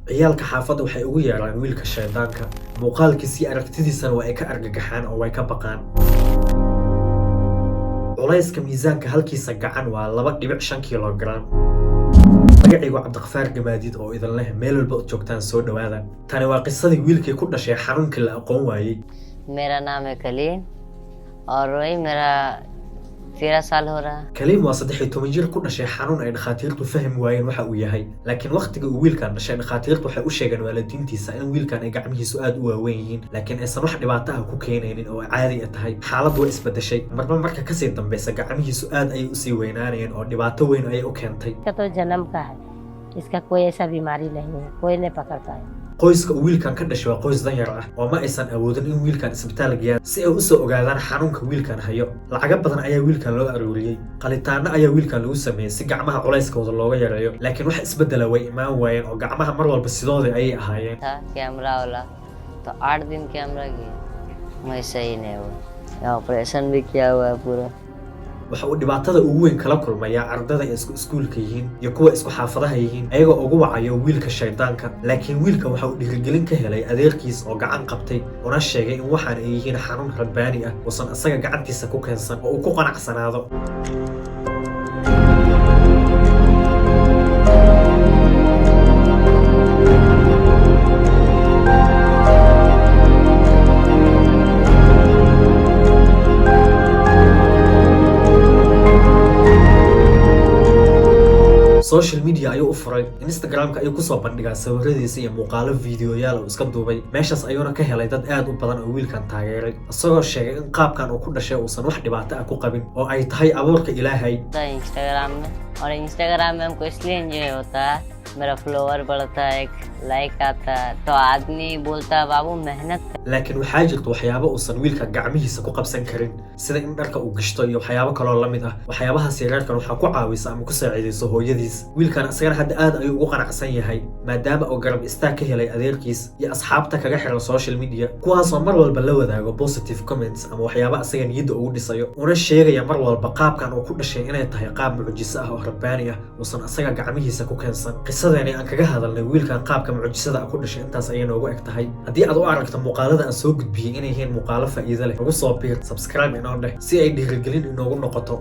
Ciyaalka xaafadda waxay ugu yeeraan wiilka shaydaanka. Muuqaalkiisii aragtidiisana waa ay ka argagaxaan oo way ka baqaan. Culayska miisaanka halkiisa gacan waa 2.5 kilogram. Magacaygu Cabdiqafaar Gamaadiid oo idin leh, meel walba od joogtaan soo dhowaada. Tani waa qisadii wiilkii ku dhashay xanuunkii la aqoon waayey. मेरा नाम है कलीम और वही मेरा 13 साल हो रहा है। Kaliim waa 13 jir ku dhashay xanuun ay dhakhaatiirtu fahmi waayeen waxa uu yahay. Laakiin wakhtiga uu wiilkan dhashay, dhakhaatiirtu waxay u sheegeen waalidiintiisa in wiilkan ay gacmihiisu aad u waaweyn yihiin, laakiin aysan wax dhibaato ah ku keenaynin oo caadi a tahay. Xaaladdu way isbedeshay marba marka kasii dambeysa, gacmihiisu aad ayay usii weynaanayeen oo dhibaato weyn ayay u keentay. इसका तो जन्म का है, इसका कोई ऐसा बीमारी नहीं है, कोई नहीं पकड़ पाया। Qoyska uu wiilkan ka dhashay waa qoys danyar ah oo ma aysan awoodin in wiilkan isbitaal geeyaan si ay usoo ogaadaan xanuunka wiilkan hayo. Lacago badan ayaa wiilkan loo aruuriyey, qalitaano ayaa wiilkan lagu sameeyey si gacmaha culayskooda looga yareeyo, laakiin wax isbedela way imaan waayeen oo gacmaha mar walba sidoodii ayay ahaayeen. था कैमरा वाला तो 8 दिन कैमरा किया, मैं सही नहीं हुआ, ऑपरेशन भी किया हुआ है पूरा। Waxa uu dhibaatada ugu weyn kala kulmayaa ardada ay isku iskuulka yihiin iyo kuwa isku xaafadaha yihiin, ayagoo ugu wacayo wiilka shaydaanka. Laakiin wiilka waxa uu dhiirigelin ka helay adeerkiis oo gacan qabtay, una sheegay in waxaan ay yihiin xanuun rabbaani ah, uusan isaga gacantiisa ku keensan oo uu ku qanacsanaado. Social media ayuu u furay, Instagramka ayuu kusoo bandhigaa sawiradiisa iyo muuqaalo videoyaal uu iska duubay. Meeshaas ayuuna ka helay dad aad u badan oo wiilkan taageeray, isagoo sheegay in qaabkan uu ku dhashay uusan wax dhibaato ah ku qabin oo ay tahay abuurka Ilaahay. था इंस्टाग्राम में और इंस्टाग्राम में हमको इसलिए एंजॉय होता है, मेरा फॉलोअर बढ़ता है, एक लाइक आता है तो आदमी बोलता है, बाबू, मेहनत Laakiin waxaa jirta waxyaabo uusan wiilka gacmihiisa ku qabsan karin, sida in dharka uu gashto iyo waxyaabo kaloo la mid ah. Waxyaabahaas yareerkan waxaa ku caawisa ama ku saacidayso hooyadiis. Wiilkan isagana hadda aad ayuu ugu qanacsan yahay, maadaama uu garab istaag ka helay adeerkiis iyo asxaabta kaga xiran social media, kuwaasoo mar walba la wadaago positive comments ama waxyaabo asaga niyadda ugu dhisayo, una sheegaya mar walba qaabkan uu ku dhashay inay tahay qaab mucjiso ah oo rabbaani ah, uusan asaga gacmihiisa ku keensan. Qisadeeni aan kaga hadalnay wiilkan qaabka mucjisada ah ku dhashay intaas ayay noogu eg tahay. Haddii aad u aragto muuqaalada aan soo gudbiyey inay yihiin muuqaalo faa'iido leh, ugu soo biir, subscribe inoo dheh si ay dhiirigelin inoogu noqoto.